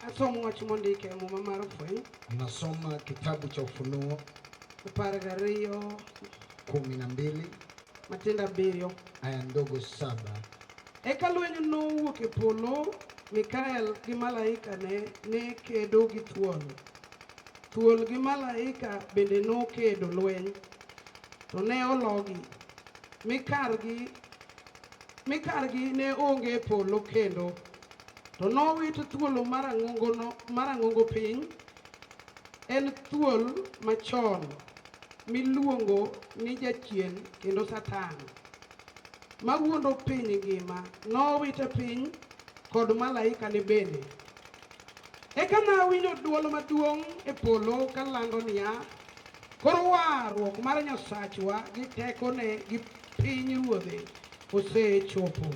Asomo wach mondike e Muma mar Fweny Nasoma kitabu cha Ufunuo 12 12 matindo 7. Aya ndogo 7. Eka lweny nowuok e polo, Mikael gi malaikane ne kedo gi thuol. Thuol gi malaika bende nokedo lweny, to ne ologi, mi kargi ne onge e polo kendo. To nowit thuol marang'ongo piny, en thuol machon miluongo ni Jachien kendo Satan, mawuondo piny ngima. Nowite piny kod malaikane bende. Eka nawinjo dwol maduong' e polo kalando niya, "Koro warruok mar Nyasachwa gi tekone gi piny ruodhe osechopo.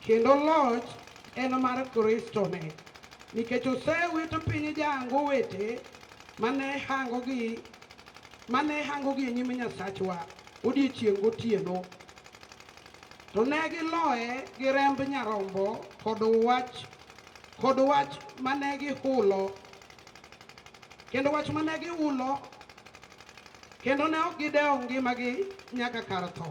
Kendo loch en mar Kristone, nikech osewito piny jahang owete mane hangogi e nyim Nyasachwa odiechieng' gotieno. To ne giloye gi remb nyarombo kod wach mane gihulo kendo wach mane gihulo kendo ne ok gidewo ngimagi nyaka kar tho."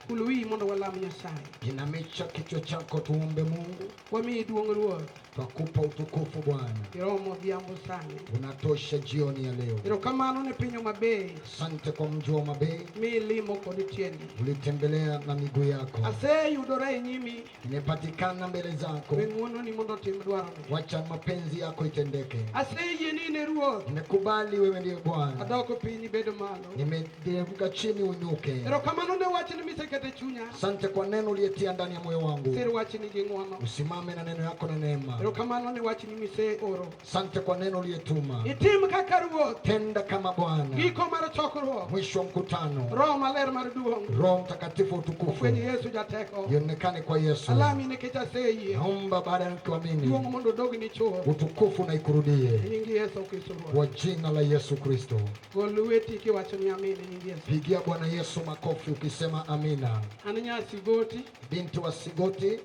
Kul wiyi mondo walam Nyasaye. Inamisha kichwa chako tuombe Mungu. Wamiyi duong', Ruoth. Twakupa utukufu, Bwana. Iromo odhiambo sani. Unatosha jioni ya leo. Erokamano ne piny Homa Bay Asante kwa mji wa Homa Bay, milimo kod tiendi. Ulitembelea na miguu yako. Aseyudora e nyimi. Nimepatikana mbele zako. We ng'wononi mondo otim dwaroni. Wacha mapenzi yako itendeke. Aseyie ni in e Ruoth. Nimekubali wewe ndiye Bwana. Adoko piny ibedo malo. Nimeteremka chini uinuke. Erokamano ne wachni miseketo e chunya. Asante kwa neno uliyetia ndani ya moyo wangu. Sir wachni gi ng'wono. Usimame na neno yako na neema. Erokamano ne wachni miseoro. Asante kwa neno uliyetuma. Itim kaka Ruoth. Tenda kama Bwana. Giko mar chokruok. Mwisho wa mkutano, Roho Maler mar duong'. Roho Mtakatifu wa utukufu Ofweny Yesu jateko. ionekane kwa Yesu. Alami nikech aseyie. Naomba baada ya kuamini, Duong' mondo odogni chuth. Utukufu na ikurudie E nying Yesu Kristo Ruoth. Kwa jina la Yesu Kristo. Go lweti kiwacho ni amin e nying Yesu. Pigia Bwana Yesu makofi ukisema amina. An nya Sigoti, Binti wa Sigoti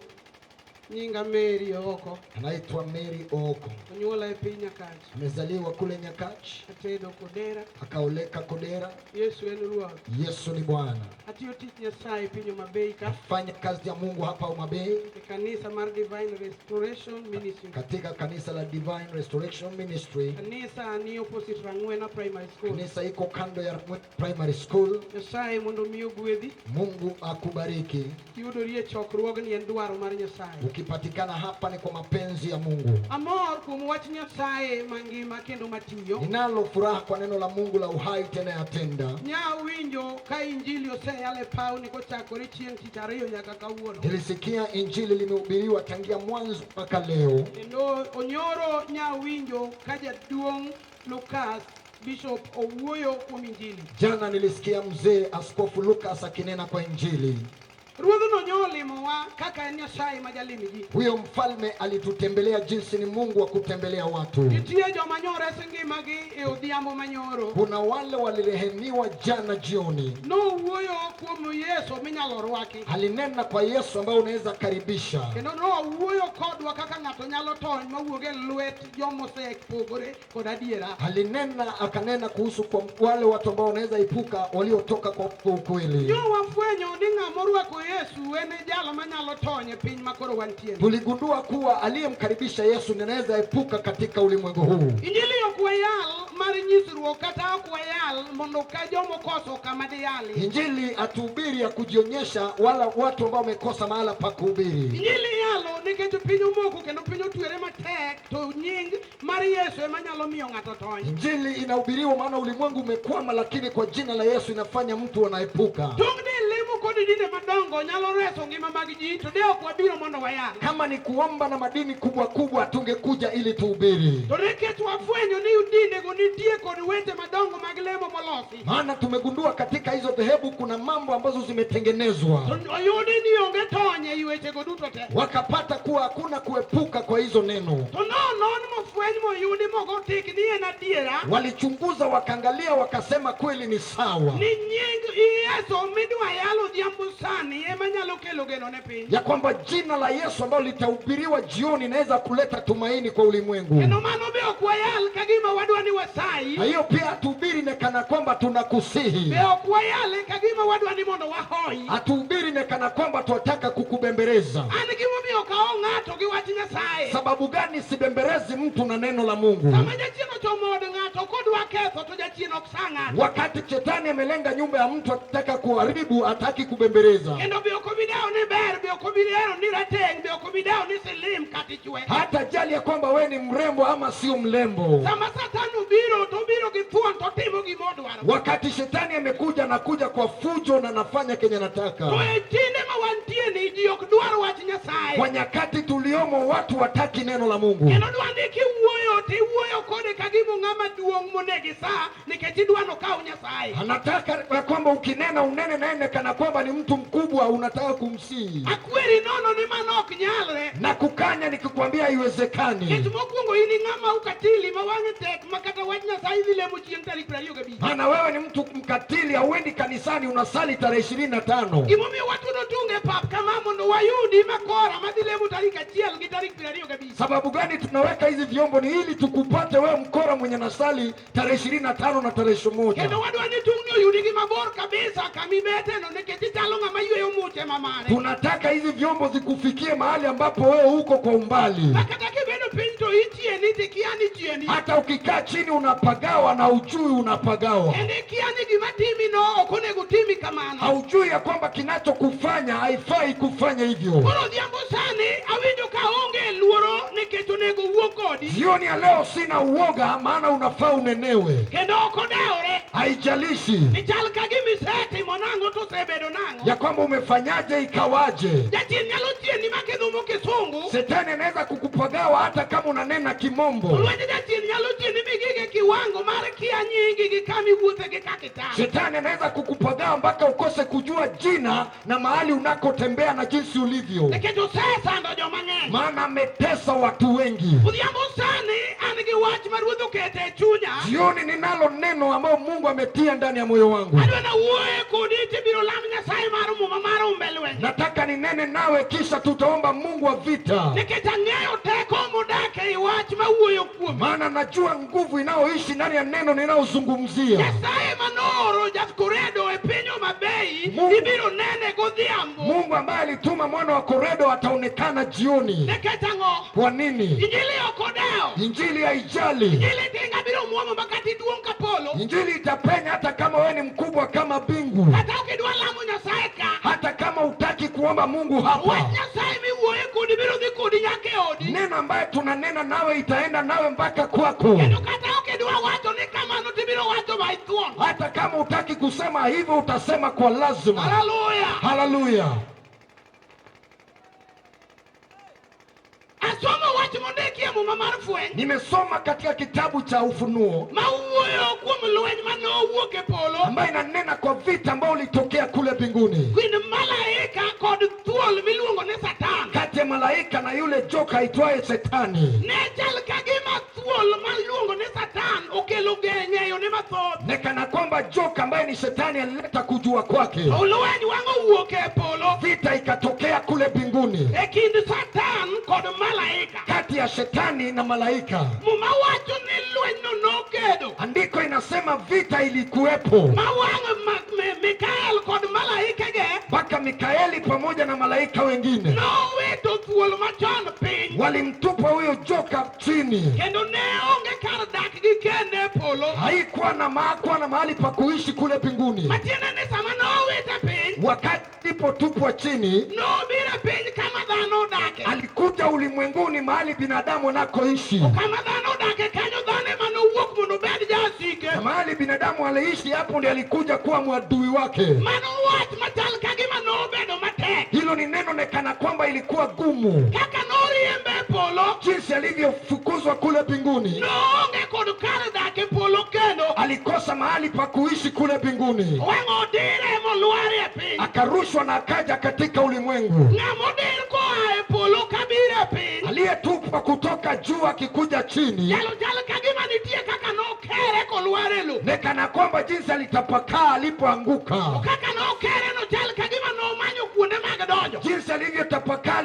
nyinga Mary Ooko. Anaitwa Mary Ooko, Onyuola e piny Nyakach. Amezaliwa kule Nyakach, Atedo Kodera. Akaoleka Kodera. Yesu en Ruoth. Yesu ni Bwana. Atiyo tich Nyasaye e piny Homa Bay ka. Nafanya kazi ya Mungu hapa Homa Bay E kanisa mar Divine Restoration Ministry. Katika kanisa la Divine Restoration Ministry. Kanisa ni opposite Rang'wena Primary School. Kanisa iko kando ya Primary School. Nyasaye mondo omi ogwedhi. Mungu akubariki. Yudori e chokruogni en dwaro mar Nyasaye. Ukipatikana hapa ni kwa mapenzi ya Mungu. Amor kuom wach Nyasaye mangima kendo matiyo. Ninalo furaha kwa neno la Mungu la uhai tena yatenda. Nya winjo ka injili oseyal e pawni kochakore chieng' tich ariyo nyaka kawuono. Nilisikia injili limehubiriwa tangia mwanzo mpaka leo. Kendo onyoro nya winjo ka jaduong' Lucas Bishop owuoyo kuom injili. Jana nilisikia mzee Askofu Lucas akinena kwa injili. Ruodhno nyolimowa kaka en Nyasaye ma jalim ji. Huyo mfalme alitutembelea jinsi ni Mungu wa kutembelea watu. Nitie joma nyores ngimagi e odhiambo manyoro. Kuna wale walirehemiwa jana jioni. Nowuoyo kuom Yesu minyalo rwaki. Alinena kwa Yesu ambaye unaweza karibisha. Kendo nowuoyo kodwa kaka ng'ato nyalo tony mawuog e lwet jomosepogore kod adiera. Alinena akanena kuhusu kwa wale watu ambao wanaweza epuka waliotoka kwa ukweli. Nyo wafwenyo ni ng'ama orwako Yesu en e jal manyalo tony e piny makoro wantie. Tuligundua kuwa aliyemkaribisha Yesu ndiye anaweza epuka katika ulimwengu huu. Injili ok wayal mar nyisruok kata ok wayal mondo ka jomokoso kama diyali. Injili hatuhubiri ya kujionyesha wala watu ambao wamekosa mahala pa kuhubiri. Injili yalo nikech piny omoko kendo piny otwere matek to nying mar Yesu ema nyalo miyo ng'ato tony. Injili inahubiriwa maana ulimwengu umekwama, lakini kwa jina la Yesu inafanya mtu anaepuka. Tung' de lemo kod dinde madongo nyalo reso ngima mag ji to de ok wabiro mondo wayal. Kama ni kuomba na madini kubwa kubwa, tungekuja ili tuhubiri, To nikech wafwenyo ni dindego nitie kod weche madongo mag lemo molosi. Maana tumegundua katika hizo dhehebu kuna mambo ambazo zimetengenezwa, To oyudi ni onge tony ei wechego duto te. Wakapata kuwa hakuna kuepuka kwa hizo neno. To nonon mofweny moyudi mogotik ni en adiera Walichunguza, wakaangalia, wakasema kweli ni sawa, ni nying Yesu midwa yalo odhiambo sani ema nyalo kelo kelo geno ne piny. Ya kwamba jina la Yesu ambalo litahubiriwa jioni inaweza kuleta tumaini kwa ulimwengu. Kendo mano be ok wayal ka gima wadwa ni wasayi. Na hiyo pia hatuhubiri ne kana kwamba tunakusihi. Be ok wayale ka gima wadwa ni mondo wahoyi. Hatuhubiri ne kana kwamba twataka kukubembeleza. An gimomiyo ok aho ng'ato gi wach Nyasaye. Sababu gani sibembelezi mtu na neno la Mungu? Sama jachien ochomo od ng'ato kodwa ketho to jachien ok sa ng'ato. Wakati shetani amelenga nyumba ya mtu akitaka kuharibu, hataki kubembeleza. Kendo be ok obi dewo ni ber, be ok obi dewo ni rateng', be ok obi dewo ni silim kata ichwe. Hata jali ya kwamba we ni mrembo ama sio mrembo. Sama Satan obiro to obiro gi thuon to otimo gima odwaro. Wakati shetani amekuja, anakuja kwa fujo na anafanya kenye anataka. To e kinde ma wantie ni ji ok dwar wach Nyasaye. Kwa nyakati tuliomo, watu wataki neno la Mungu. Kendo dwa ni kiwuoyo to iwuoyo kode ka gima ng'ama duong' monego isa nikech idwa nokaw Nyasaye. Anataka ya kwamba ukinena unene naye kana kwamba ni mtu mkubwa, unataka kumsihi. Akweri nono ni mano ok nyalre. Na kukanya nikikwambia haiwezekani. Nikech mokwongo in ng'ama ukatili ma wang'e tek ma kata wach Nyasaye dhi lemo chieng' tarik 25. Maana wewe ni mtu mkatili, hauendi kanisani, unasali tarehe 25. Gimomiyo watudo tung e pap kama mondo wayudi makora madhi lemo tarik 1 gi tarik 25. Sababu gani tunaweka hizi vyombo? Ni ili tukupate wewe mkora mwenye nasali tarehe 25 na tarehe 1. Kendo wadwa ni tungni oyudi gi mabor kabisa kamibeteno nikech ichalo ng'ama yweyo muche mamare. Tunataka hizi vyombo zikufikie mahali ambapo wewe uko kwa umbali. Ma kata kibedo piny to ichieni tikia ni chieni. Hata ukikaa chini unapagawa na ujui unapagawa. Kendo ikia ni gima timi no ok onego timi kamano. Haujui ya kwamba kinachokufanya haifai kufanya hivyo. Koro odhiambo sani awinjo ka aonge luoro nikech onego wuo kodi. Jioni ya leo sina uoga, maana unafaa unenewe. Kendo ok odewore. Haijalishi Ni chal ka gima isetimo nang'o to osebedo nang'o. Ya kwamba umefanyaje ikawaje. Jachien nyalo chieni ma kidhumo kisungu. Shetani anaweza kukupagawa hata kama unanena kimombo. Lweny jachien nyalo chieni migige kiwango mar kia nyingi gi kama iwuothe gi kaka ichalo. Shetani anaweza kukupagawa mpaka ukose kujua jina na mahali unakotembea na jinsi ulivyo, Nikech osesando joma ng'eny. Maana ametesa watu wengi. Odhiambo sani an gi wach ma Ruoth oketo e chunya. Jioni ninalo neno ambayo Mungu ametia ndani ya moyo wangu. Adwa nawuoye kodi tibiro lam Nyasaye mar muma mar umbe lweny. Nataka ninene nawe kisha tutaomba Mungu wa vita, Nikech ang'eyo teko modak ei wach mawuoyo kuome. Maana najua nguvu inayoishi ndani ya neno ninayozungumzia. Nyasaye manooro Jakoredo e piny Homa Bay Mungu, ibiro nene godhiambo. Mungu ambaye alituma mwana wa Koredo ataonekana jioni. Nikech ang'o? Kwa nini? Injili ok odewo. Injili haijali. Injili tinga biro muomo makata iduong' ka polo. Injili itapenya hata kama wewe ni mkubwa kama bingu, Kata ok idwa lamo Nyasaye ka. Hata kama hutaki kuomba Mungu hapa. Wach Nyasaye miwuoye kodi biro dhi kodi nyaka e odi. Neno ambaye tunanena nawe itaenda nawe mpaka kwako. Kendo kata ok idwa wacho ni kamano tibiro wacho ma ithuon. Hata kama hutaki kusema hivyo utasema kwa lazima. Haleluya. Haleluya. Asomo wach mondiki e muma mar fweny. Nimesoma katika kitabu cha Ufunuo mawuoyo kuom lweny mane owuok e polo ambayo inanena kwa vita ambayo ulitokea kule mbinguni kind malaika kod thuol miluongo ni Satan. Kati ya malaika na yule joka aitwaye Shetani. Ne chal ka gima thuol miluongo ni Satan okelo ng'eyo ne mathoth. Ne kana kwamba joka ambaye ni Shetani alileta kujua kwake. Lweny wang' owuok e polo Vita ikatokea kule mbinguni e kind Satan kod malaika. Kati ya Shetani na malaika. Muma wacho ni lwenyno nokedo. Andiko inasema vita ilikuwepo Ma wang' Mikael kod malaikege mpaka Mikaeli pamoja na malaika wengine nowito thuol machon piny. Walimtupa huyo joka chini. Kendo ne onge kar dak gi kende e polo. Haikuwa na hakuwa na mahali pa kuishi kule mbinguni. Matiende ni sama nowite piny, Wakati alipotupwa chini, nobiro e piny kama dhano odake. Alikuja ulimwenguni mahali binadamu anakoishi. Kama dhano odake kanyo dhano ema nowuok mondo obed jasike. Na mahali binadamu aliishi hapo ndiye alikuja kuwa mwadui wake. Mano wach machal ka gima nobedo matek. Hilo ni neno nekana kwamba ilikuwa gumu. Kaka noriembe e polo, jinsi alivyofukuzwa kule mbinguni, noonge kod kar dak e polo kendo. Alikosa mahali pa kuishi kule mbinguni. Wang' odire molwar e piny. Akarushwa na akaja katika ulimwengu. Ng'ama odir koa e polo kabiro e piny. Aliyetupwa kutoka juu akikuja chini. Jalo chal ka gima nitie kaka nokere kolwar e lowo. Ne kana kwamba jinsi alitapakaa alipoanguka. Kaka nokere no chal ka gima nomanyo kuonde mag donjo. Jinsi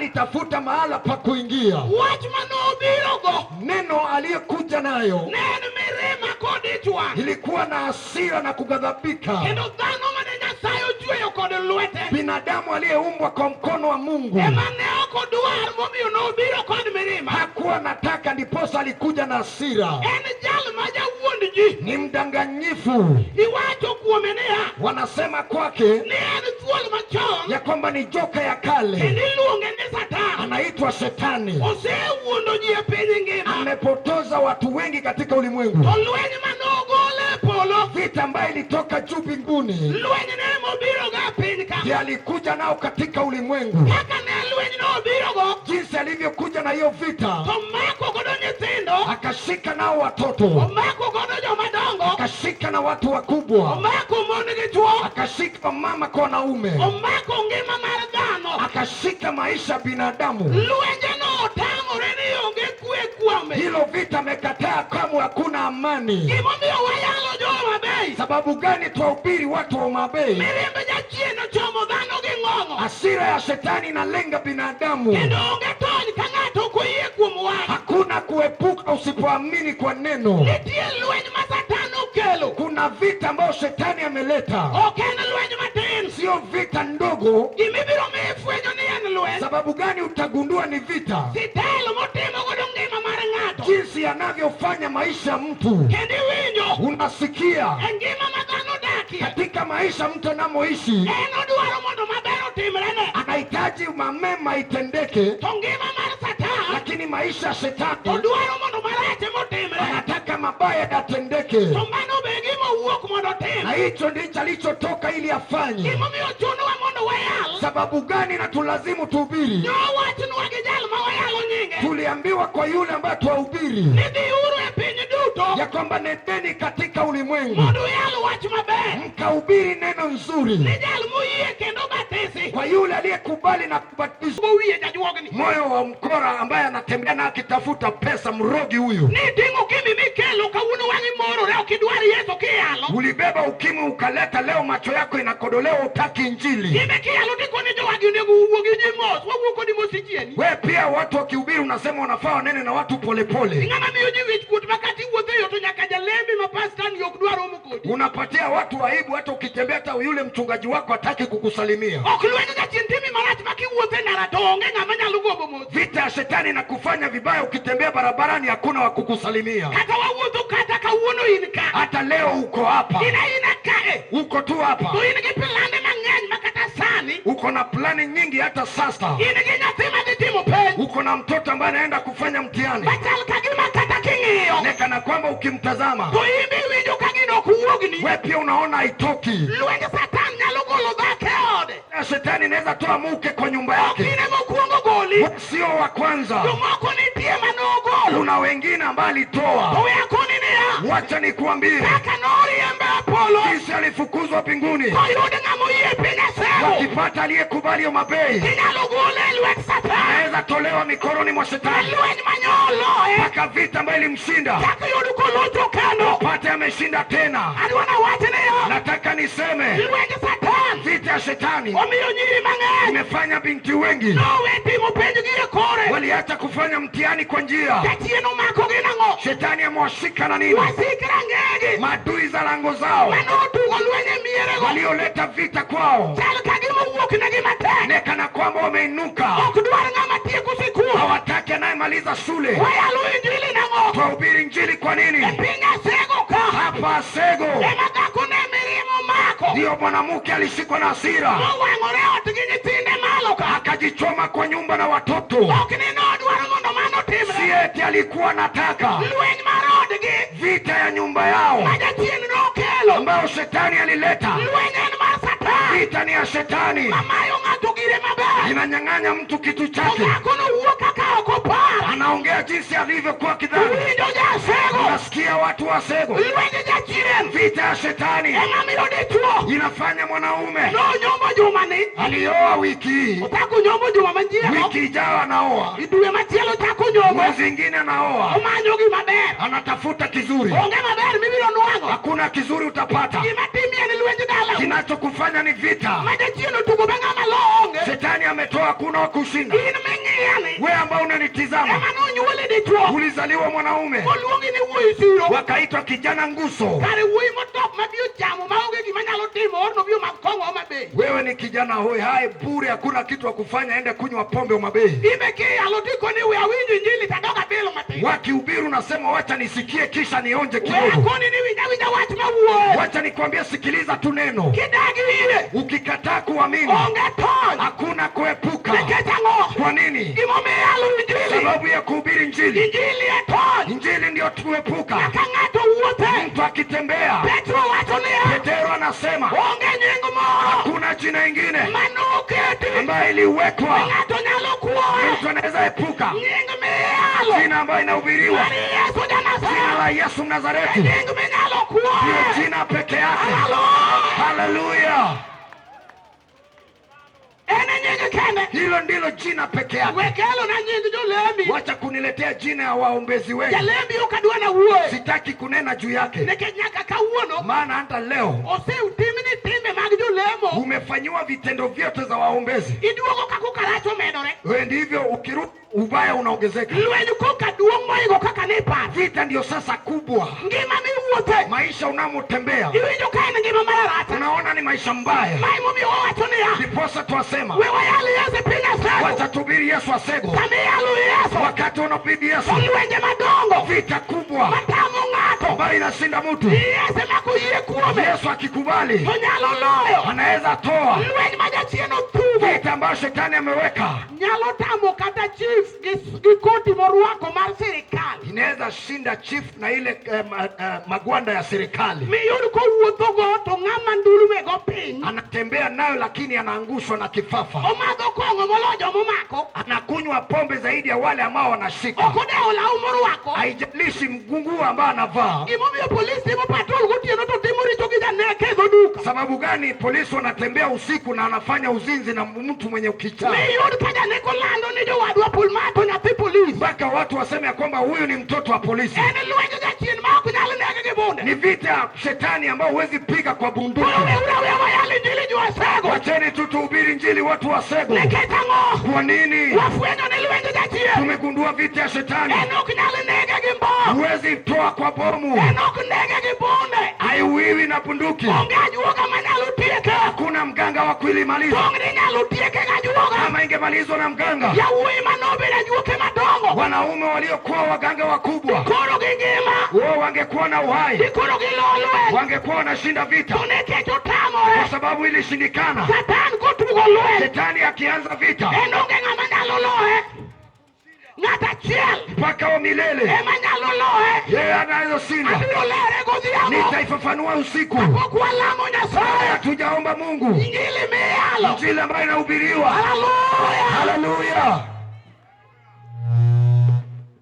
Alitafuta mahala pa kuingia. Wach manobirogo Neno aliyekuja nayo ne en mirima kod ich wang'. Ilikuwa na hasira na kughadhabika. Kendo dhano mane Nyasaye ochweyo kod lwete Binadamu aliyeumbwa kwa mkono wa Mungu ema ne ok odwar momiyo nobiro kod mirima. Hakuwa nataka, ndiposa alikuja na hasira. En jal ma jawuond ji. Ni mdanganyifu. Iwacho kuome niya Wanasema kwake ni en thuol machon ya kwamba ni joka ya kale, kendo iluonge ni Satan. Anaitwa Shetani. Osewuondo ji e piny ngima. Amepotoza watu wengi katika ulimwengu. To lweny manogole e polo, Vita ambayo ilitoka juu mbinguni lweny ne mobirogo e piny ka. ndiye alikuja nao katika ulimwengu. Kaka ne lweny nobirogo Jinsi alivyokuja na hiyo vita, to mako godo nyithindo, akashika nao watoto, omako godo jomadongo, akashika na watu wakubwa, omako mon gi chwo, akashika mama kwa wanaume, omako ngima mar dhano. Akashika maisha ya binadamu. Lwenje no otamore ni onge kwe kuome. Hilo vita amekataa, kamwe hakuna amani. Gimomiyo wayalo jo Homa Bay, Sababu gani twahubiri watu wa Homa Bay? Mirimb jachien ochomo dhano gi ng'ong'o. Hasira ya shetani inalenga binadamu. Kendo onge tony ka ng'ato ok oyie kuom wach. Hakuna kuepuka usipoamini kwa neno. Nitie lweny ma Satan okelo. Kuna vita ambayo shetani ameleta, Ok en lweny matin. sio vita ndogo. Gimibiro miyo ifwenyo ni en lweny. Sababu gani utagundua ni vita? Sitelo motimo godo ngima mar ng'ato. Jinsi anavyofanya maisha ya mtu, Kendo iwinjo unasikia e ngima ma dhano odakie. Katika maisha mtu anamoishi, En odwaro mondo maber otimrene. Anahitaji mamema itendeke, To ngima mar Satan lakini maisha ya shetani odwaro mondo marach emotimre. Anataka mabaya yatendeke, To mano be gima owuok mondo otim. Na hicho ndicho alichotoka ili afanye. Gimomiyo chunowa mondo wayal. Sababu gani na tulazimu tuhubiri? Nowachnwa gi jal ma wayalo nyinge. Tuliambiwa kwa yule ambaye twahubiri Ni dhiuru e piny duto ya kwamba nendeni katika ulimwengu mondo uyal wach maber. Mkahubiri neno nzuri Ni jal moyie kendo batisi. Kwa yule aliyekubali na kubatizwa. Mowiye jajuogni. Moyo wa mkora ambaye anatembea na akitafuta pesa, mrogi huyu. Ni ting'o ukimwi mikelo kawuono wang'i morore ok idwar Yesu kiyalo. Ulibeba ukimwi ukaleta, leo macho yako inakodolewa, utaki Injili. Imbe kiyalo tikoni jowagi onego owuo gi ji mos. Wawuo kodi mos ichieni. We pia watu wakihubiri unasema wanafaa wanene na watu polepole. Ng'ama miyo ji wich kuot ma kata iwuotho e yo to nyaka jalembi ma pastani ok dwar romo kodi. Unapatia watu aibu, hata ukitembea, hata yule mchungaji wako hataki kukusalimia. Ok lweny jachien timi marach ma kiwuotho e ndara to onge ng'ama nyalo gombo mos. Vita ya shetani na kufanya vibaya, ukitembea barabarani hakuna wa kukusalimia. Kata wawuotho kata kawuono in ka. Hata leo uko hapa, In aina kae. Uko tu hapa, To in gi plande mang'eny ma kata sani. Uko na plani nyingi hata sasa, In gi nyathi madhi timo penj. Uko na mtoto ambaye anaenda kufanya mtihani, Machal ka gima kata king'iyo. Ne kana kwamba ukimtazama To in be iwinjo ka gino ok wuogni. we pia unaona haitoki. Lweny Satan nyalo golo dhako e ode. Ya shetani inaweza toa mke kwa nyumba Ok yake. in ema okuongo goli. Wewe sio wa kwanza, Jomoko nitie manogolo. kuna wengine ambao alitoa. To we akoni niya. Wacha nikuambie, Kaka noriembe e polo. Jinsi alifukuzwa mbinguni, Koyud ng'ama oyie piny Asego. wakipata aliyekubali Homa Bay, Inyalo gole e lwet Satan. anaweza tolewa mikononi mwa shetani. Lweny manyoloye. Mpaka vita ambayo ilimshinda, Chak yud kolocho kendo. pate ameshinda tena. Adwa nawach niya. Nataka niseme, Lweny Satan. vita ya shetani Omiyo nyiri mang'eny. imefanya binti wengi Nowe timo penj gi e kore. waliacha kufanya mtihani kwa njia. Jachien omakogi nang'o? Shetani amewashika na nini? Wasik rangegi. Maadui za lango zao Manotugo lweny e mierego. walioleta vita kwao, Chal ka gima owuok negi matek. ne kana kwamba wameinuka, Ok dwar ng'ama tieko sikul. Hawataki anayemaliza shule. Wayalo injili nang'o? Twahubiri injili kwa E nini? piny Asego ka. Hapa Asego Ema dhako ne mirima omako. ndiyo mwanamke alishikwa na hasira Mowang'ore ot gi nyithinde malo ka. akajichoma kwa nyumba na watoto. Ok ni nodwaro mondo mano timre. Si eti alikuwa anataka Lweny mar odgi. vita ya nyumba yao Ma jachien nokelo. ambayo shetani alileta. Lweny en mar Satan. Vita ni ya shetani, Mamayo ng'ato gire maber. inanyang'anya mtu kitu To chake. dhakono wuok kaka ok opar. Anaongea jinsi alivyokuwa kidhani. Winjo jasego. Unasikia watu wa Sego, Lweny jachien. vita ya shetani Ema miyo dichuo. inafanya mwanaume Nonyombo jumani. alioa wiki hii, Ochako nyombo juma machielo. wiki ijayo anaoa, Dwe machielo chako nyombo. mwezi ingine anaoa, Omanyo gima ber. anatafuta kizuri. Onge maber mibiro nwang'o. Hakuna kizuri utapata. Gima timie ni lwenj dala. Kinachokufanya ni vita. Ma jachien otugo ba ng'ama lo onge. Shetani ametoa hakuna wa kushinda. In ming'iyani Wewe ambao unanitizama, ema nonyuoli dichuo ulizaliwa mwanaume, moluongi ni wuoyi siro wakaitwa kijana nguso. Kare wuoyi motop ma bi ochamo maonge gima nyalo timo orno bi omadh kong'o Homa Bay. Wewe ni kijana hoi hai bure, hakuna kitu wa kufanya, ende kunywa pombe Homa Bay. Imbe kiyalo tikoni we awinjo injili tadok abilo matin. Wakihubiri unasema wacha nisikie kisha nionje We kidogo. akoni ni winj awinja wach mawuoyo. Wacha nikwambie, sikiliza tu neno. Kidagi yie Ukikataa kuamini, onge tony. Hakuna kuepuka. Nikech ang'o? Kwa nini? Gimomiyo iyalo injili. Sababu ya kuhubiri Injili. Injili e tony. Injili ndiyo tuepuka. Ka ng'ato wuothe. Mtu akitembea, Petro wacho niya. Petero anasema Onge nying moro hakuna jina ingine manoketi ambayo iliwekwa ng'ato nyalo kuoe. Mtu anaweza epuka Nying miyalo jina ambayo inahubiriwa, mar Yesu jina ja-Nazareth. La Yesu Mnazareti Nying minyalo ndiyo kuoe. jina peke yake. Hallelujah. Haleluya! En e nying kende. Hilo ndilo jina peke yake. We kelo na nying jolembi. Wacha kuniletea jina ya waombezi wengi, Jalembi ok adwa na wuoye. Sitaki kunena juu yake, Nikech nyaka kawuono maana hata leo oseutimni timbe mag jolemo. Umefanyiwa vitendo vyote za waombezi. Iduogo kaka karach omedore. Wewe ndivyo ukirudi ubaya unaongezeka. Lweny koka duong' moingo kaka niparo. Vita ndiyo sasa kubwa. Ngima miwuothe. Maisha unamotembea Iwinjo ka en ngima mararata. Unaona ni maisha mbaya, Ma emomiyo wawacho niya. Ndiposa twasema We wayal Yesu e piny Asego. Wacha tuhubiri Yesu Asego. Sama iyalo Yesu. Wakati unahubiri Yesu, To lwenje madongo. Vita kubwa matamo ng'ato. Ambayo inashinda mtu, Yesu ema koyie kuome. Yesu akikubali To nyalo loyo. Anaweza toa Lweny ma jachien othugo. Vita ambayo shetani ameweka. Nyalo tamo kata chief gi koti morwako mar sirikal. Inaweza shinda chief na ile magwanda ya serikali. Miyud kowuothogo to ng'ama ndulume go piny. Anatembea nayo lakini anaangushwa na kifafa. Omadho kong'o moloyo jomomako. Anakunywa pombe zaidi ya wale ambao wanashika. Ok odewo law morwako. Haijalishi mgungu ambao anavaa. Gimomiyo polis timo patrol gotieno to timo richo gi janek e dho duka. Sababu gani polisi wanatembea usiku na anafanya uzinzi na mtu mwenye ukichaa? Miyud ka janek olando ni jowadwa pulmato nyathi polis. Mpaka watu waseme ya kwamba huyu ni mtoto wa polisi. En lweny jachien ma ok nyal nege gi bunde. Ni vita ya shetani ambao huwezi piga kwa bunduki. Koro weuru aweya wayal injili jo Asego. Wacheni tu tuhubiri injili watu wa Asego. Nikech ang'o? Kwa nini? Wafwenyo ni lweny jachien. Tumegundua vita ya shetani. En ok nyal nege gi mbom. Huwezi toa kwa bomu. En ok nege gi bunde. Haiuiwi na bunduki. Onge ajuoga manyalo tieke. Hakuna mganga wa kuilimaliza. Tong' ni nyalo tieke gi ajuoga. Kama ingemalizwa na mganga. Yawuoyi manobedo ajuoke madongo. Wanaume waliokuwa waganga wakubwa. Koro gingima. Wao wangekuwa na uhai. Koro gilo lweny. Wangekuwa wanashinda vita. To nikech otamore. Kwa sababu ilishindikana. Satan kotugo lweny. Shetani akianza vita. En onge ng'ama nyalo loye. Ng'at achiel. Mpaka wa milele. Ema nyalo loye. Yeye anaweza shinda. Abiro lere godhiambo. Nitaifafanua usiku. Kapok walamo Nyasaye. Hatujaomba Mungu. Injili miyalo. Injili ambayo inahubiriwa. Haleluya. Haleluya.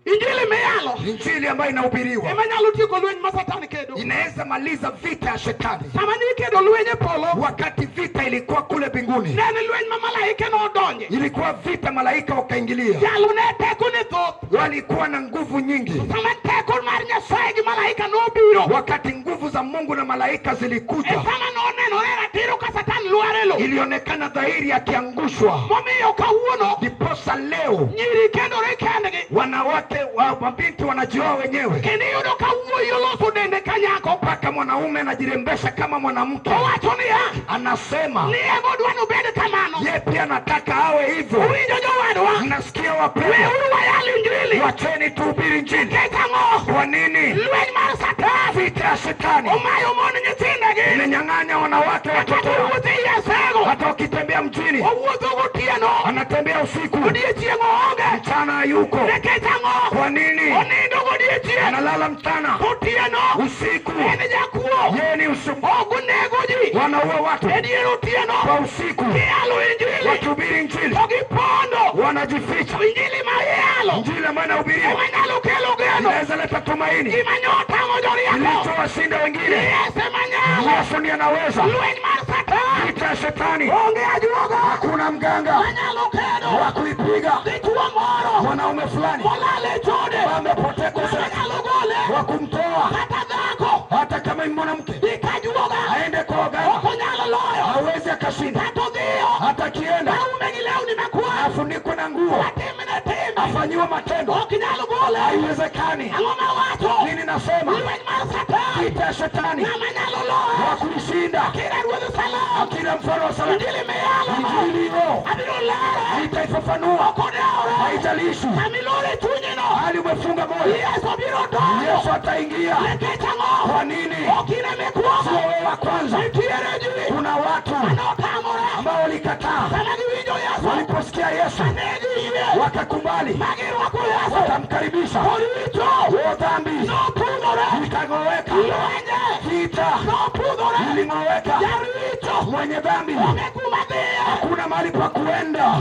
Injili miyalo. Injili ambayo inahubiriwa. Ema nyalo tieko lweny ma Satan kedo. Inaweza maliza vita ya shetani. Sama ne ikedo lweny e polo. Wakati vita ilikuwa kule mbinguni. Ne en lweny ma malaike nodonje. Ilikuwa vita, malaika wakaingilia. Jalo ne teko ne thoth. Walikuwa na nguvu nyingi. Sama teko mar Nyasaye gi malaika nobiro. Wakati nguvu za Mungu na malaika zilikuja. E sama nonenore ratiro ka Satan lwar e lowo. Ilionekana dhahiri akiangushwa. Momiyo kawuono. Ndiposa leo. Nyiri kendore kendgi. Wanawake wa mabinti wanajioa wenyewe. Kendo iyudo ka wuoyi oloso dende ka nyako. Mpaka mwanaume anajirembesha kama mwanamke. Owacho niya. Anasema. Ni en odwa nobed kamano. Ye pia anataka awe hivyo. Uwinjo jowadwa. Nasikia wapendwa. Weuru wayal injili. Wacheni tuhubiri injili. Nikech ang'o? Kwa nini? Lweny mar Satan. Vita ya shetani. Omayo mon nyithindegi. Imenyang'anya wanawake watoto Kata wao. wuotho ei Asego. Hata wakitembea mjini. Owuotho gotieno. Anatembea usiku. Odiechieng' oonge. Mchana hayuko. Nikech ang'o? Kwa nini? Onindo godiechieng'. Analala mchana. Otieno. Usiku. En jakuo. Yeye ni usiku. Ok onego ji. Wanaua watu. E dier otieno. Kwa usiku. Giyalo injili. Wakihubiri injili. To gipondo. Wanajificha. Injili ma iyalo. Injili ambayo inahubiriwa. Ema nyalo kelo geno. Inaweza leta tumaini. Gima nyotamo jorieko. Kilichowashinda wengine. Yesu ema nyalo. Yesu ndiye anaweza. Lweny mar Satan. Vita ya shetani. Onge ajuoga. Hakuna mganga. Manyalo kedo. Wa kuipiga. Dichuo moro. Mwanaume fulani. Molal e chode. Amepotea kwa sasa. Manyalo gole. Wa kumtoa. Kata dhako. Hata kama ni mwanamke. Dhi ka ajuoga. Aende kwa waganga. Ok onyal loyo. Hawezi akashinda. Kata odhiyo. Hata Hata akienda Aume gi lewni makwar, afunikwe na nguo, atimne timbe, afanyiwe matendo, ok nyal gole. Haiwezekani. Ang'o mawacho? Nini nasema? Lweny mar Satan, Vita ya shetani ng'ama nyalo loye? wa kulishinda Akira ruodh Salem, akila mfano wa Salem. Injili miyalo, Injili hiyo abiro lere, nitaifafanua, ok odewore. Haijalishi Kamilore chunyino, hali umefunga moyo, Yesu biro donjo. Yesu ataingia. Nikech ang'o? Kwa nini? Ok in ema ikuongo. Sio wewe wa kwanza, Nitiere ji kuna watu manotamore ambao walikataa sama giwinjo Yesu, waliposikia Yesu ne giyie wakakubali, ma girwako Yesu. Watamkaribisha. Koricho O dhambi nopudhore, ikang'oweka, lwenje vita nopudhore, iling'oweka. Jaricho Mwenye dhambi onge kuma dhiye. Hakuna mahali pa kuenda.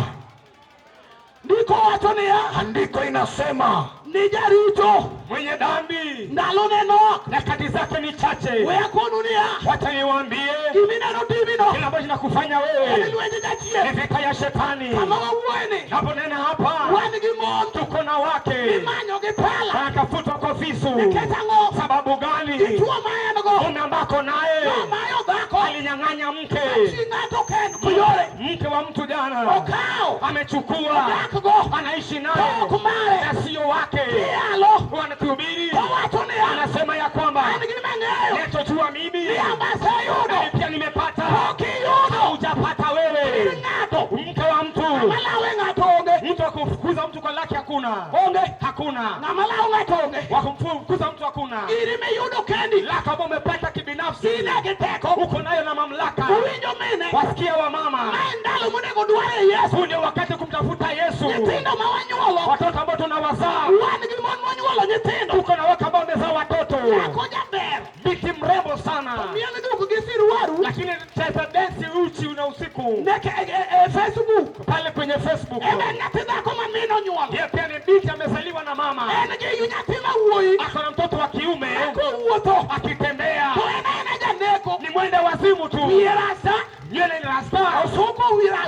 Ndiko wacho niya, Andiko inasema ni jaricho Mwenye dhambi ndalone nok. Nyakati zake ni chache. We akonu niya, Wacha niwaambie gimineno timino kile ambacho nakufanya en wewe lwenje ni jachien. vita ya shetani. Kama wawuoyeni, Naponena hapa, wan gi mon tuko na wake imanyo gi pala. wanatafutwa kwa visu. Nikech ang'o? Sababu gani? Dichuo ma en go Mume ambako naye nomayo dhako alinyang'anya mke, chi ng'ato kend yore mke wa mtu jana okawo amechukua, odakgo anaishi to naye ok mare na sio wake. iyalo Wanatuhubiri, towacho niya, anasema ya kwamba an gima ng'eyo nachojua mimi ni ambaseyudo mimi pia nimepata, ok iyudo hujapata wewe. ng'ato Mke wa mtu, ng'ama lawe ng'ato onge mtu wa kufukuza mtu kwa laki hakuna, onge hakuna ng'ama lawo ng'ato onge wa kumfukuza mtu hakuna. Giri miyudo kendi Lako ambao umepata kibinafsi, in e gi teko uko nayo na mamlaka. Uwinjo mine Wasikia wa mama, mae ndalo monego dware Yesu. Huu ndio wakati kumtafuta Yesu. Nyithindo ma wanyuolo Watoto ambao tunawazaa, wan gi mon monyuolo nyithindo tuko na wake ambao wamezaa watoto, nyako jaber binti mrembo sana, miel duk gi siruaru lakini cheza densi uchi una usiku neke e Facebook pale kwenye Facebook. Ebe nyathi dhako ma min onyuolo Yeye pia ni binti amezaliwa na mama, en gi nyathi ma wuoyi ako na mtoto wa kiume kowuotho akitembea, to en aena janeko ni mwende wazimu tu, wiye rasta nywele ni rasta, osuko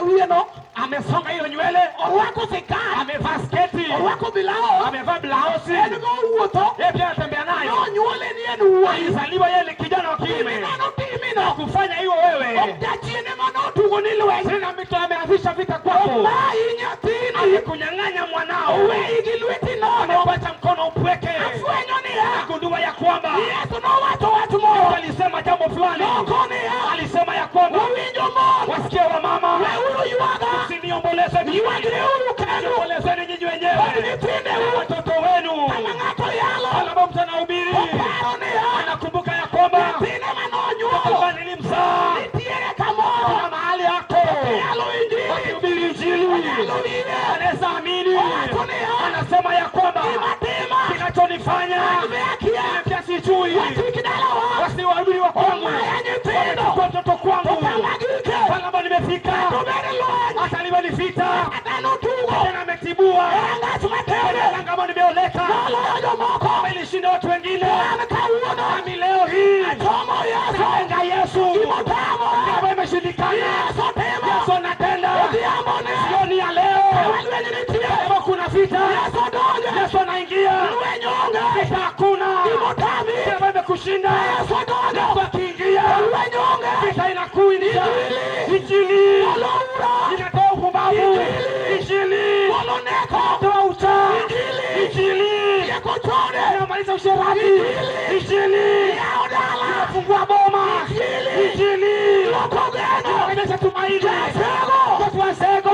wiyeno amesonga hiyo nywele, orwako sikat amevaa sketi, orwako bilao amevaa blausi, en go owuotho yeye pia anatembea nayo. nonyuole ni en wuoyi Alizaliwa yeye ni kijana wa kiume, gimineno timino kufanya hiyo wewe ok jachien ema notugo ni lweny tena mtu ameanzisha vita kwako, omayi nyathini amekunyang'anya mwanao, oweyi gi lweti nono amekuacha mkono upweke. Afwenyo niya Agundua ya kwamba Yesu nowacho wach Yesu moro alisema jambo fulani, noko niya alisema ya kwamba uwinjo mon wasikia wa mama, weuru ywaga msiniomboleze mimi, Ywagreuru kendu ombolezeni nyinyi kod wenyewe nyithindeu watoto wenu. Kama ng'ato yalo Wale ambao mtu anahubiri oparo niya anakumbuka ya kwamba nyathine manonyuolo kwamba nilimzaa, nitiere kamoro kuna mahali yako yalo injili wakihubiri Injili yalo yie anaweza amini, Owacho niya anasema ya kwamba gima tima kinachonifanya an be akia mimi pia sijui, wachik dalawa wasiwahubiri wa kwangu omaya nyithindo wamechukua mtoto to kwangu, kama gike pale ambapo nimefika, to bed lweny hata liwe ni vita dhano tugo tena ametibua e rangach matene lango ambao nimeoleka, noloyo jomoko amelishinda watu wengine, an kawuono nami leo hii achomo Yesu nalenga Yesu, gimotamore kama imeshindikana, Yesu timo Yesu anatenda. Odhiambo ne Jioni ya leo kama lweny nitie kama kuna vita, Yesu donjo Yesu anaingia, lweny onge vita hakuna, gimotami kama imekushinda, Yesu donjo Yesu akiingia, lweny onge vita inakuja. Injili. Injili Oloura inatoa upumbavu, Injili. Injili Oloneko inatoa ucha, Injili. Injili tieko chode inamaliza usherati, Injili. Injili yawo dala inafungua boma, Injili. Injili loko geno inarejesha tumaini, Jasego. watu wa Sego,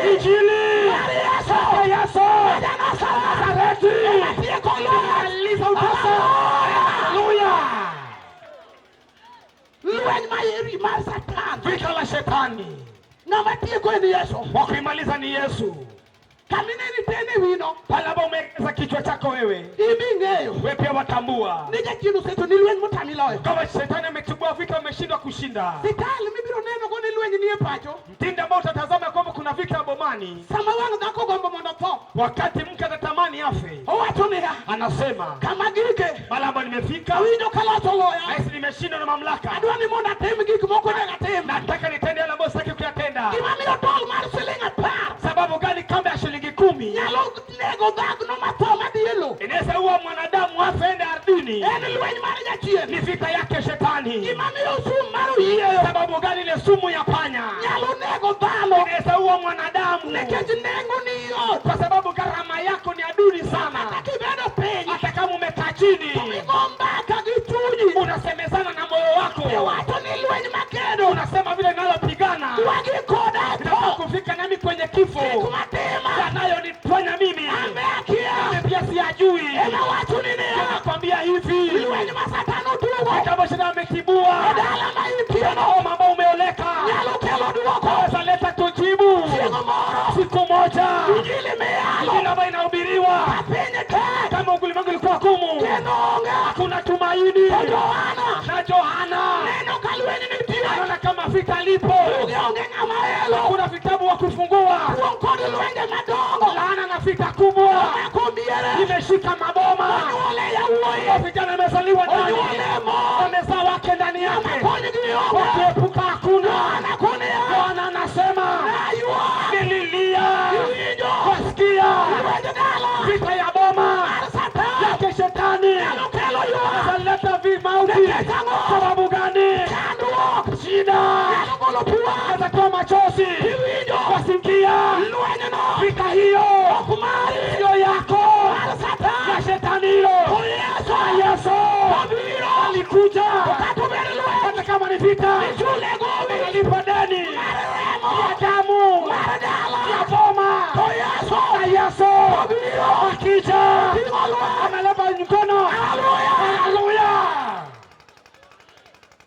Injili. Injili Mar Yesu ya Yesu Nazareti Nazareti ema tieko lweny inamaliza utasa. Haleluya! Lweny maeri mar Satan Vita la shetani ng'ama tieko en Yesu wa kuimaliza ni Yesu. Kamineni tene wino Pale ambapo umewekeza kichwa chako wewe, iming'eyo wewe pia watambua ni jachien oseto ni lweny motami loyo kama shetani ametubua vita, ameshindwa kushinda. Sital mibiro neno go ni lweny nie pacho Mtindo ambao utatazama kwamba kuna vita bomani, sama wang' dhako gombo mondo tho wakati mke atatamani afe, owacho niya anasema kama gike pale ambapo nimefika, awinjo kaloch oloya nahisi nimeshindwa na mamlaka, adwa ni mondo atim gik moko onego atim nataka nitende yale ambayo sitaki kuyatenda. Gimamiyo tol mar siling 10 Sababu gani? Kamba ya shilingi 10 nyalo nego dhagno matho madhi e lo inaweza uwa mwanadamu afe ende ardhini. En lweny mar jachien Ni vita yake shetani. Gimamiyo sum mar oyieyo Sababu gani? Ile sumu ya panya nyalo nego dhano Inaweza ua mwanadamu, Nikech nengo ni yot. Kwa sababu gharama yako ni aduni sana. Kata kibedo piny. Hata kama umekaa chini, To igo mbaka gi chunyi. Unasemezana na moyo wako, Iwacho ni lweny makedo. Unasema vile nalopigana, Dwagi koda nataka tho. Kufika nami kwenye kifo Gik matima. Yanayonifanya mimi Ambe akia. Mimi pia siyajui. Ema wacho ni niya. Nakwambia hivi, Lweny ma Satan otugo. Vita ambavyo shetani ametibua E dala ma intieno. boma ambao umeoleka, Nyalo kelo duoko. Waweza leta tujibu Chieng' moro. Siku moja. Injili miyalo. Injili ambayo inahubiriwa Piny tek. kama ulimwengu ulikuwa gumu, Geno onge. Hakuna tumaini. To Johana. Na Yohana Neno ka lweny nitie. Anaona kama vita lipo, Buge onge ng'ama elo. Hakuna vitabu wa kufungua, Kuong kod lwenje madongo. Laana na vita kubwa Omako miere. Imeshika maboma. Onyuole yawuoyi. Vijana wamezaliwa ndani, Onyuole mon. Wamezaa wake ndani yake, Konygi onge. Wakuepuka hakuna. Yohana konia. Yohana anasema Naywak. nililia, Iwinjo. wasikia Lwenj dala. Vita ya boma Mar Satan. Yake shetani Nyalo kelo ywak. ataleta vimauti. Nikech ang'o? Sababu gani? Chandruok. Shida Nyalo golo pi wang'. atatoa machozi, Iwinjo. wasikia Lwenyno. Vita hiyo Ok mari. sio yako, Mar Satan. Ya shetani hilo. To Yesu. Na Yesu Obiro. Alikuja, Kata obed lweny. Hata kama ni vita, Ichule gowi. Alipa deni Mar remo. Ya damu Mar dala. Ya boma. To Yesu. Na Yesu Obiro. Akija Oting'o lweny. Ameleta mkono. Haleluya. Haleluya.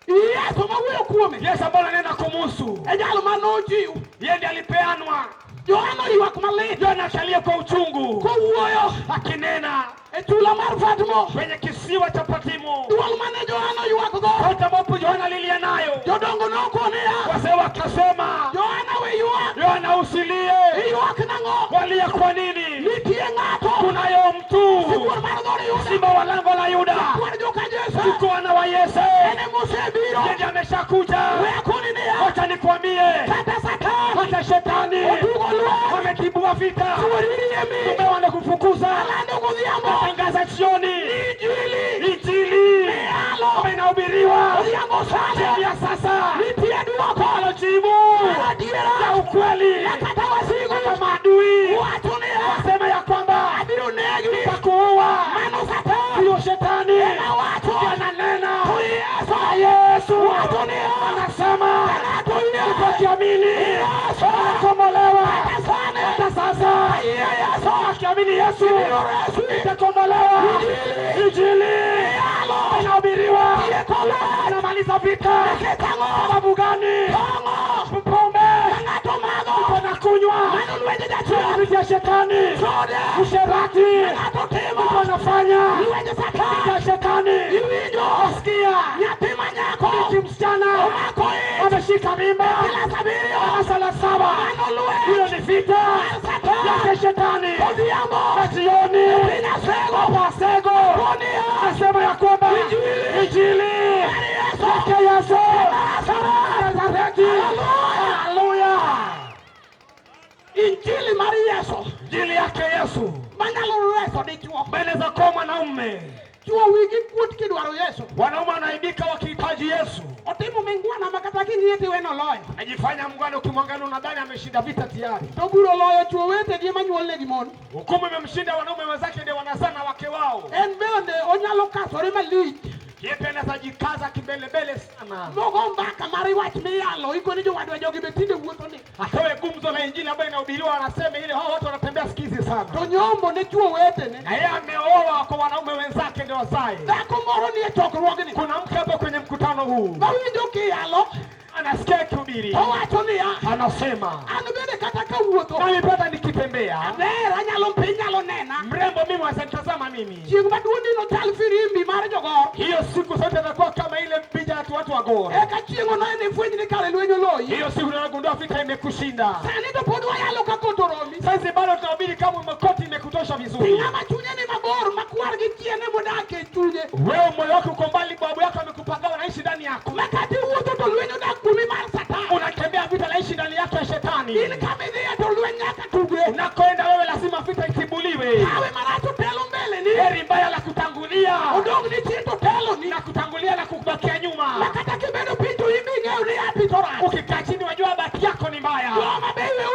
Yesu mawuoyo kuome. Yesu ambaye ananena kumuhusu E jal manochiw. Yeye ndiye alipeanwa. Yohana oywak malit. Yohana akalia kwa uchungu Kowuoyo. Akinena E chula mar Patmo. Kwenye kisiwa cha Patimo. Duol mane Yohana oywakgo. Sauti ambapo Yohana alilia nayo, Jodongo nokoniya. Wazee wakasema, Yohana we ywak. Yohana usilie. Iywak nang'o? Walia kwa nini? Nitie ng'ato. Kunayo mtu Sibuor mar dhood Yuda. Simba wa lango la Yuda, Kwar joka Jesse. Yuko wana wa Yese, En emosebiro. Yeye ameshakuja. We akoni niya. Wacha nikwambie, Kata Satan. Hata shetani Otugo lweny. ametibua vita, Chuori riembi. Mume wanakufukuza, Alando godhiambo. Tangaza jioni Injili. Injili Miyalo. inahubiriwa Odhiambo sani. ya sasa, Nitie duoko. Alo jibu Mar adiera. ya ukweli, Kata wasigu. Hata maadui Wacho niya. Wasema ya kwamba Abiro negi. nitakuua, Mano Satan. Huyo shetani Ema wacho. Ananena To Yesu. Na Yesu Wacho niya. Anasema Ng'ato yie. ukiamini Yesu. utakombolewa. Kata sani. Hata sasa Ayie Yesu. akiamini Yesu Ibiro reswi. itakombolewa. Injili. Injili Miyalo. inahubiriwa, Tieko lweny. inamaliza vita. Nikech ang'o? Sababu gani? Kong'o. Pombe Ng'ato madho. uko na kunywa Mano lwenje jachien. vita ya shetani, Chode. usherati Ng'ato timo. uko nafanya Lwenje vita Satan. ya shetani. Iwinjo. Wasikia Nyathi ma nyako. binti msichana Omako ich. ameshika mimba Klas abiriyo. darasa la saba. Mano lweny. Hiyo ni vita Mar Satan. yake shetani. Odhiambo. Na jioni Piny Asego. Pasego Konia. nasema ya kwamba Injili. Injili Mar Yesu. yake Yesu Nazareth. Nazareti. Haleluya. Injili mar Yesu. Injili yake Yesu Manyalo reso dichuo. mbele za kwa mwanaume. Chuo wigi kuot kidwaro Yesu. Wanaume wanaibika wakihitaji Yesu. Otimo mingwana ma kata king'iye tiweno oloyo. Najifanya mngwana, ukimwangalia unadhani ameshinda vita tayari. To buro oloyo chuo wetegi manyuolne gi mon. Hukumu imemshinda, wanaume wenzake ndio wanazaa na wake wao. En bende onyalo kasore malich. Yeye pia anaweza jikaza kimbelembele sana, Mogo mbaka mar wach miyalo ikoni jowadwa jogi be tinde wuotho ni. atoe gumzo la injili ambayo inahubiriwa, wanasema ile hao watu wanatembea sikizi sana. To nyombo ne chuo wetene. Na yeye ameoa kwa wanaume wenzake ndio wazae. Dhako moro nie chokruogni. Kuna mke hapo kwenye mkutano huu Mawinjo kiyalo anasikia akihubiri, towacho niya. Anasema An bende kata kawuotho. nami pata nikitembea, Aber anyalo piny nyalo nena. Mrembo mimi wasanitazama mimi. Chieng' maduong' ni nochal firimbi mar jogor. Hiyo siku sote itakuwa kama ile picha ya watu wa Gor. Eka chieng' ono en ifweny ni kare lweny oloyi. Hiyo siku tunagundua vita imekushinda. Sani to pod wayalo ka kot oromi. Sasa bado tunahubiri kama makoti imekutosha vizuri. Ng'ama chunye ni mabor makwar gi chiene modak e chunye. Wewe moyo wako uko mbali, babu yako amekupanga, wanaishi ndani yako. Makati wuotho to lweny odak kuomi mar Satan. Unatembea vita naishi ndani yako ya shetani. In kama idhiye to lweny nyaka tugre. Unakoenda wewe lazima vita itibuliwe. Kawe marach otelo mbele ni. Heri mbaya la kutangulia. Odong' ni chien to telo ni. Na kutangulia na kubakia nyuma. Makata kibedo piny to in be ing'eyo ni hapi to rach. Ukikaa chini wajua bahati yako ni mbaya. Joma be iwe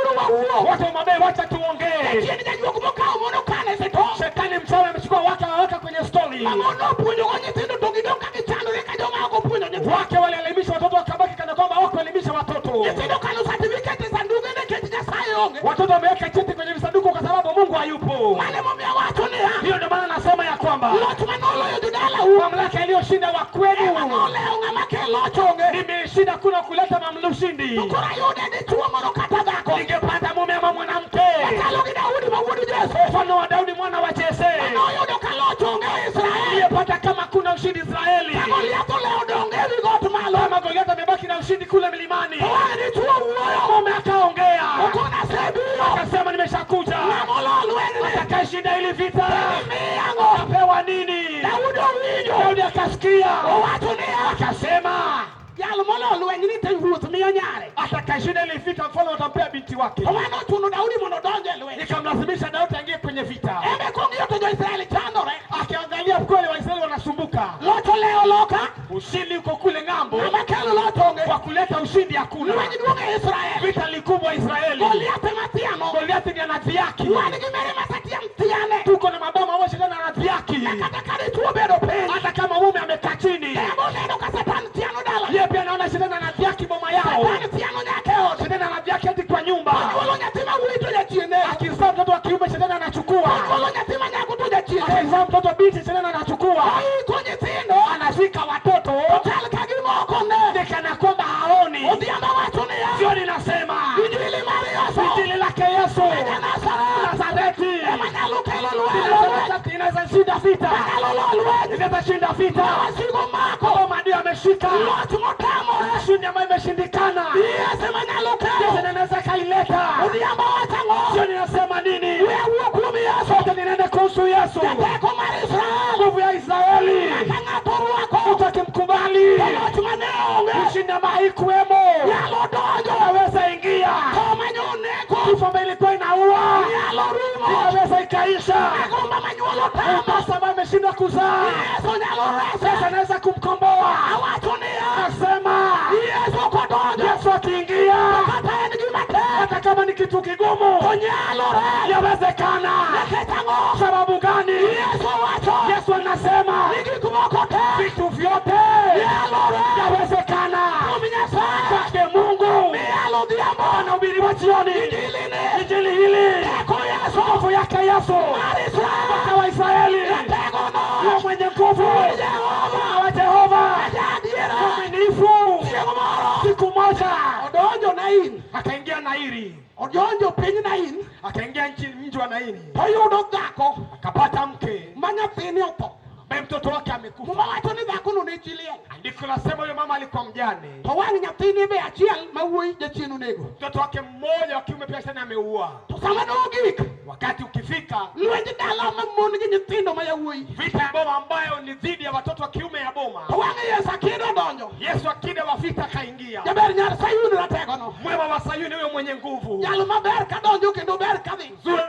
wawuo. Watu wa Homa Bay, wacha tuongee. Jachien jajuok mokawo mon okano e store. Shetani mchawi amechukua wake aweka kwenye store. Ma mon opuonjogo nyithindo to gidong' ka gichandore ka joma ok opuonjo nyithindo. Wake walielimisha watoto wakabaki kana kwamba hawakuelimisha watoto. Nyithindo kano certificate e sanduge nikech Nyasaye onge. Watoto wameweka cheti kwenye visanduku kwa sababu Mungu hayupo. Mano emomiyo awacho niya, Hiyo ndio maana nasema ya kwamba loch manoloyo jodalau mamlaka iliyoshinda ema wakwenu nolewo ng'ama kelo loch onge. nimeshinda kuna kuleta mamlaka ushindi. To koro ayude dichuo moro kata dhako Ningepata mume ama mwanamke machalo gi Daudi ma wuod Jesse mfano wa Daudi mwana wa Jese manoyudo ka loch onge e Israel. aliyepata kama kuna ushindi Israeli. Ka Goliath olewo donge ewi got malo. Kama Goliath amebaki na ushindi kule milimani, To wang' dichuo wuoyo. mume akaongea Okona asebiro. akasema, nimeshakuja, Ng'ama olo lwenyni. atakayeshinda hili vita Imiya ang'o? apewa nini? Daudi owinjo. Daudi akasikia Owacho niya, akasema, jal molo lwenyni to ruoth miyo nyare. atakayeshinda hili vita mfalme atampea binti wake. To mano ochuno Daudi mondo odonj e lweny. Ikamlazimisha Daudi aingie kwenye vita. En be kong'iyo to jo-Israel chandore. Akiangalia kweli Waisraeli wanasumbuka, Loch olewo loka. ushindi uko kule ng'ambo, Ng'ama kelo loch onge. kwa kuleta ushindi hakuna. Lweny duong' e Israel. Vita likubwa Israeli. Goliath ema thiano. Goliathi ni anadhiaki, Wan gi mere ma Satan thiane. tuko na maboma ambao shetani anadhiaki. Kata ka dichuo obedo piny. Hata kama mume amekaa chini, Ema oneno ka Satan thiano dala. yeye pia anaona shetani anadhiaki boma yao, Satan thiano nyaka e ot. shetani anadhiaki hadi kwa nyumba. Onyuolo nyathi ma wuoyi to jachien nego. Akizaa mtoto wa kiume shetani anachukua, Onyuolo nyathi ma nyako to jachien nego. akizaa mtoto binti shetani anachukua, Oiko nyithindo. anashika watoto To chal ka gima ok one. ni kana kwamba haoni. Odhiambo wacho niya. Jioni nasema Injili mar Yesu. injili lake Yesu Ja Nazareth. Nazareti Ema nyalo kelo lweny. inaweza shinda vita, Nyalo lo lweny. inaweza shinda vita. Wasigu mako. Kama maadui ameshika Loch motamore. ushindi ambayo imeshindikana, Yesu ema nyalo Yesu kelo. anaweza kaileta. Odhiambo wacho ang'o? Jioni nasema nini? We awuo kuom Yesu. Sote ninene kuhusu Yesu, Jateko mar Israel. nguvu ya Israeli. Ka ng'ato orwako. Mtu akimkubali To loch mane onge. ushindi ambayo haikuwemo Nyalo donjo. inaweza ingia. Tho manyo neko. Kifo ambayo ilikuwa inaua Nyalo rumo. inaweza ikaisha. Migumba manyuolo tamo. Utasa ambayo imeshindwa kuzaa, Yesu nyalo rese. Yesu anaweza kumkomboa. Awacho niya. Nasema Yesu kodonjo. Yesu akiingia, Kata en gima tek. hata kama ni kitu kigumu, To nyalo rese. yawezekana. Nikech ang'o? Sababu gani? Yesu wacho. Yesu anasema Ni gik moko te. vitu vyote Nyalo rese. yawezekana Kuom Nyasaye. kwake Mungu. Miyalo odhiambo. Anahubiriwa jioni Injili ni. injili hili, Teko Yesu. nguvu yake Yesu Mar Israel. Bwana wa Israeli, Jateko no. huyo mwenye nguvu, Jehova. Bwana wa Jehova, Jaadiera. mwaminifu. Chieng' moro. Siku moja Odonjo Nain. akaingia Nairi, Odonjo piny Nain. akaingia nchi mji wa Naini, Toyudo dhako akapata mke ma nyathine otho. ambaye mtoto wake amekufa. Muma wacho ni dhakono ne chi liel. Andiko lasema huyo mama alikuwa mjane, To wang' nyathine be achiel ma wuoyi jachien onego. mtoto wake mmoja wa kiume pia shetani ameua. To sama nogik, Wakati ukifika lwenj dala ma mon gi nyithindo ma yawuoyi. vita ya boma ambayo ni dhidi ya watoto wa kiume ya boma, To wang' Yesu akida odonjo. Yesu akida wa vita akaingia. Jaber nyar Sayun rategono. Mwema wa Sayuni, huyo mwenye nguvu Jal maber kadonjo kendo ber kadhi. zuri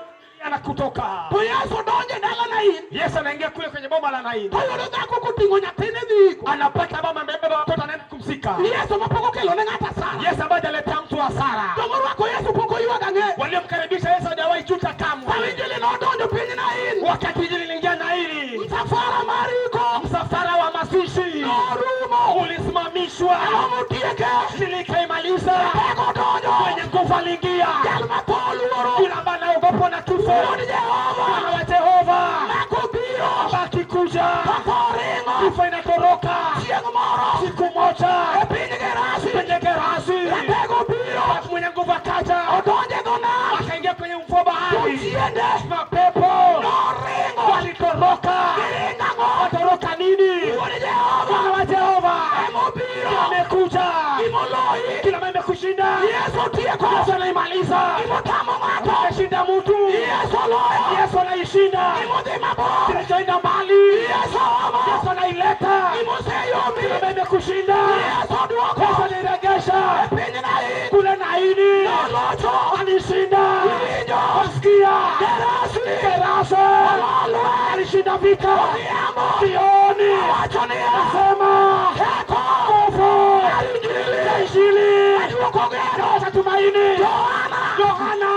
anakutoka. To Yesu donjo e dala Nain. Yesu anaingia kule kwenye boma la Naini, Toyudo dhako koting'o nyathine dhi iko. anapata mama amebeba mtoto anaenda kumzika. Yesu ma pok okelo ne ng'ato asara. Yesu ambaye hajaletea mtu hasara. Jomorwako Yesu pok oywag ang'e. Waliomkaribisha Yesu hajawahi juta kamwe. Sama injili nodonjo piny Nain. Wakati injili iliingia Naini, Msafara mar iko msafara wa mazishi norumo. ulisimamishwa, Ang'o motieke? injili ikaimaliza. Teko donjo. Mwenye nguvu aliingia, Jal ma tho oluoro. yule ambaye anaogopwa na kifo, Wuod Jehova. Mwana wa Jehova Mako biro. akikuja, Tho ringo. kifo inatoroka. Chieng' moro. Siku moja E piny Gerasi. kwenye Gerasi, Ratego biro. mwenye nguvu akaja, Odonjo e dho nam. akaingia kwenye mfuo wa bahari, Jochiende. mapepo Noringo. walitoroka. Giringo ang'o? Watoroka nini? Wuod Jehova. Mwana wa Jehova Emobiro. amekuja, Gimoloyi. kila ambaye amekushinda Yesu tieko. Yesu anaimaliza. Gimotamo ng'ato. Ameshinda mtu, Yesu loyo. Yesu anaishinda. Gimodhi mabor. Kilichoenda mbali, Yesu omo. Yesu anaileta. Gimoseyomi. Kila ambaye amekushinda, Yesu duoko. Yesu anairegesha E piny Nain. kule Naini. Nolocho. Alishinda. Iwinjo. Wasikia Gerasi. Gerase Ololwe. alishinda vita. Odhiambo. Jioni Awacho niya. nasema Teko. nguvu Mar Injili. ya Injili Maduoko geno. inaleta tumaini. Yohana. Yohana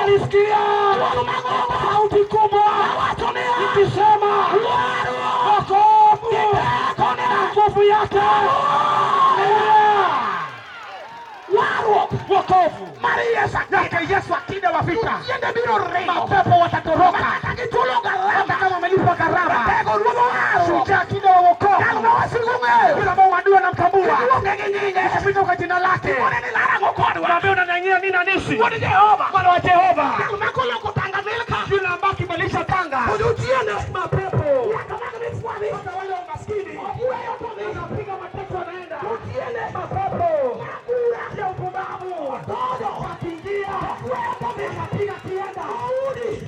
Nalisikia sauti kubwa ikisema, wokovu na nguvu yake. Wokovu yake Yesu akija wa vita, mapepo watatoroka hata kama wamelipa gharama. Shujaa akija wa wokovu, yule ambao maadui wanamtambua, ukipita kwa jina lake, mwambie unanyanyia nini anisi Bwana wa Jehova, yule ambaye akibadilisha tanga mapepo hata wale wa maskini wanapiga mateke wanaenda mapepo ya upumbavu wakiingia wanapiga kienda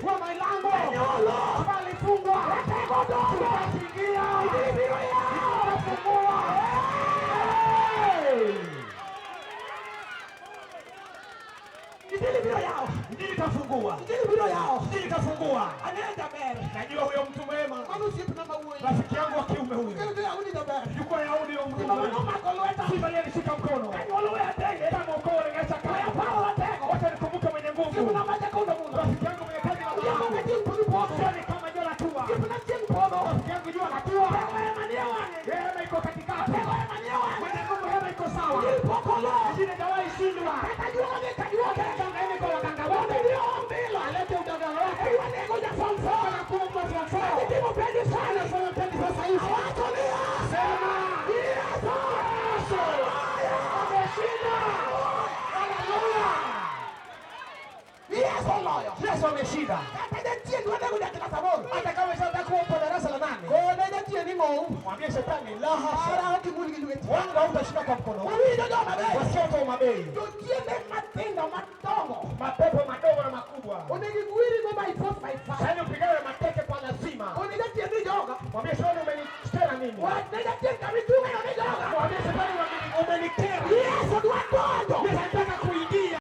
wa milango ambayo ilifungwa tutakiingia tutafungua. Hey! Injili itafungua. Injili itafungua. Najua huyo mtu mwema, rafiki yangu wa kiume huyo yuko Yahudi huyo mtu mwema. Simba yeye alishika mkono. Kama ukoo ulingeacha kaya. Wacha nikumbuke mwenye nguvu. Rafiki yangu mwenye taji la dhahabu. Sioni kama jua la tua. Rafiki yangu jua la tua. Hema iko katikati. Mwenye nguvu hema iko sawa. Injili haijawahi shindwa. Ganga hema iko waganga wote. Alete uganga wake. Anakuwa mtu wa form four. Anafanya mtihani sasa hivi. Sema Yesu ameshinda. Haleluya. Yesu ameshinda. Hata kama shetani kuwa darasa la 8. Mwambie shetani la hasha. Wangu hautashinda kwa mkono. Wasio wa mabei. Mapepo